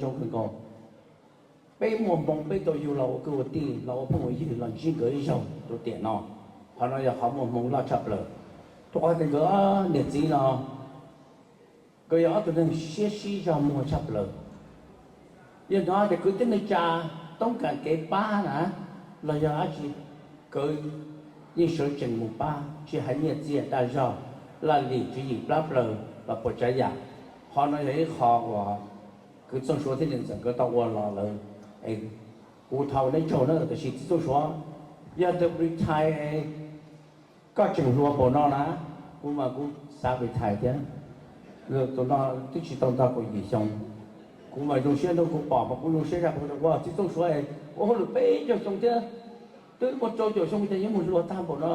zoo kawg nkaus. Peb muaj hmoo peb tau yug los ua kwv ua tij, los ua phooj ua ywg, los ntsib nkawd ib zaug rau tiam no. Qhov no yog qhov muaj hmoo loj tshaj plaws. Rau qhov tias nkawd ob niam txiv no, nkawd yog ob tug neeg siab sib zog muag tshaj plaws. Yog hnov tias kwv tij neej tsa toob kas kev pab na, los yog dab tsi, nkawd yeej sawv tsees mus pab, tsis hais nyiaj txiag dag zog, laj lim tswv yim plab plaws los puas tsav yam. Qhov no yog ib qho uas kwv Txooj Suav thiab niam ntxawm nkawd tau ua los lawm. Es kuv thov neb tsaug na, tiam sis txiv Txooj Suav, yog tias retire koj tseem hluas npaum no na, kuv mas kuv xav retire thiab. Tus no twb tsis tau ntog kaum yim xyoo, kuv mas zoo siab nrog kuv pom mas kuv zoo siab zaj kuv ua txiv Txooj Suav ua hauj lwm peb caug xyoo thiab, twb muaj rau caum xyoo ces yuav mus hluas tag npaum no,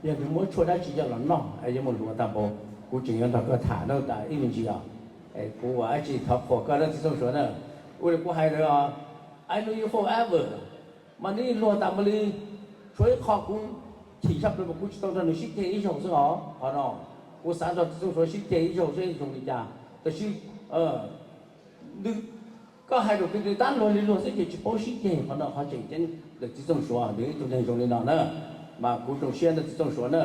yog nws muab tshuaj dab tsi coj los noj es yuav mus hluas tag npaum. Kuv tseem yuav nrog koj tham na tas ib me ntsis os. Kuv ua dab tsi thov qhuas koj na txiv Txooj Suav na. Ua li kuv hais ntawd, I know you forever, mas nws luag tas mus li. Tshuav ib qho kuv chim tshaj plaws mas kuv tsis tau nrog nws sib ceg ib zaug xwb os. Qhov no kuv xav nrog txiv Txooj Suav sib ceg ib zaug seb zoo li cas, tab sis koj hais rau kuv nws tab luag li luag xwb ces tsis paub sib ceg. Qhov no qhov tseem ceeb ntawm txiv Txooj Suav, nws ib tug neeg zoo li no na, mas kuv zoo siab ntawm txiv Txooj Suav na.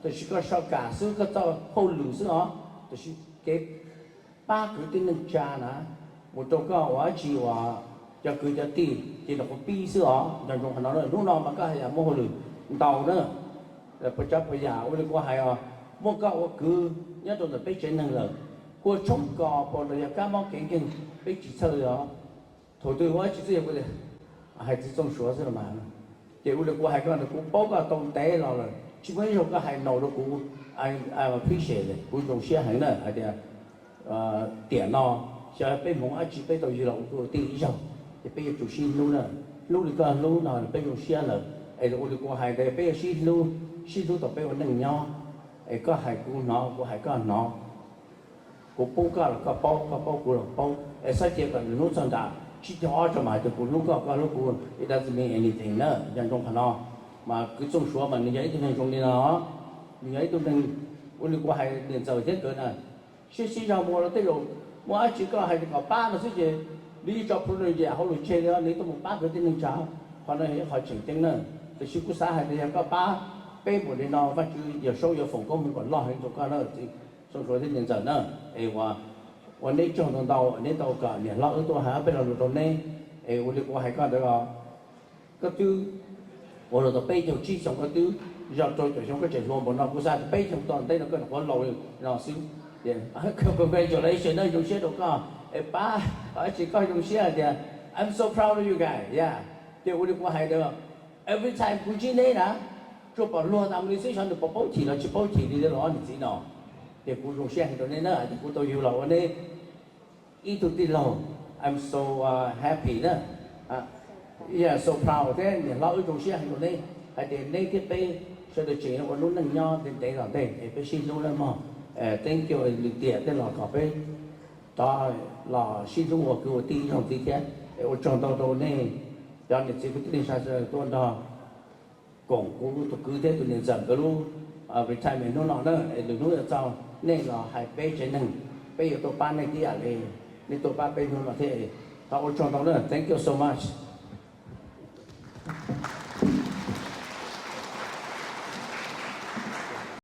Tab sis koj soj kam xwb, koj txoj hauj lwm xwb os, tab sis kev pab kwv tij neej tsa na, mus rau koj ua dab tsi uas cov kwv cov tij ces nws qhuav pib xwb os. Nco ntsoov qhov no, hnub no mas koj haj yam muaj hauj lwm ntau na. Puas tsav puas yam ua li kuv hais os, muaj koj ua kwv nyob rau ntawm peb tsev neeg lawm, kua tshoob kos pom los yog kab mob kev nkeeg peb tsis txhawj os. Thaum twg ua dab tsi xwb yog kuv tias hais txiv Txooj Suav xwb los mas. Ces ua li kuv hais koj ntawd kuv paub koj tau ntev los lawm, tsis muaj ib zaug koj hais no rau kuv, I appreciate, kuv zoo siab heev na hais tias tiam no xyov peb hmoov dab tsi peb tau yug los ua kwv ua tij ib zaug, ces peb yuav tsum sib hlub na. Hlub li koj hlub no peb zoo siab lawm. Es ua li kuv hais ntawd peb yuav sib hlub, sib hlub thaum peb ua neej nyob. Es koj hais kuv hnov, kuv hais koj hnov. Kuv pub koj los koj paub, koj paub kuv los paub. Es txhob cia kom nws hnub txog nram tsib caug ob tso mas hais tias kuv hlub koj, koj hlub kuv, it doesn't mean anything na. Nco ntsoov qhov no, mas kwv Txooj Suav mas nws yog ib tug neeg zoo li no, nws yog ib tug neeg, ua li kuv hais niam ntxawm thiab nkawd na, siab sib zog muag los tej zaum muaj dab tsi koj hais kom pab no xwb ces nws yeej tso plhuav nws yam hauj lwm tseg li, nws tuaj mus pab kwv tij neej tsa. Qhov no yog ib qho tseem ceeb na. Tiam sis kuv xav hais tias yog koj pab peb npaum li no, Vajtswv yawm saub yuav foom koob hmoov kom loj heev rau koj na, Txooj Suav thiab niam ntxawm na. Es ua neb tsaug ntau ntau, neb tau kom niam hlob wb tuaj hais ob peb lo lus rau neb. Es ua li kuv hais koj ntawd os, koj twb ua luag tau peb caug tsib xyoo, koj twb zog rau caum xyoo koj tseem hluas npaum no, kuv xav tias peb caug tom ntej no koj nyuam qhuav laus li no xwb. Congratulations na, zoo siab rau koj es pab, tsis koj zoo siab hais tias I'm so proud of you guys, yeah. Ces ua li kuv hais ntawd, every time kuv ntsib neb na, tsuas pom luag tas mus li xwb, xyov nws puas paub chim los tsis paub chim li los niam txiv no. Ces kuv zoo siab heev rau neb na, ces kuv tau yug los ua neb ib tug tij laug, I'm so happy na, yeah, so proud thiab niam hlob wb zoo siab heev rau neb hais tias neb thiab peb sawv daws tseem ua lub neej nyob ntev ntev tom ntej es peb sib hlub nawb mog. Thank you lwm tiam tej los kom peb rov los sib hlub ua kwv ua tij ib zaug ntxiv thiab. Es ua tsaug ntau rau nej cov niam txiv kwv tij neej tsa sawv daws tuaj nrog koom kuv tus kwv thiab tus niam ntxawm nkawd lub retirement hnub no na. Es lwm hnub yuav txog nej los hais peb tsev neeg, peb yuav tuaj pab nej tib yam li nej tuaj pab peb hnub no thiab. Thov ua tsaug ntau na, thank you so much.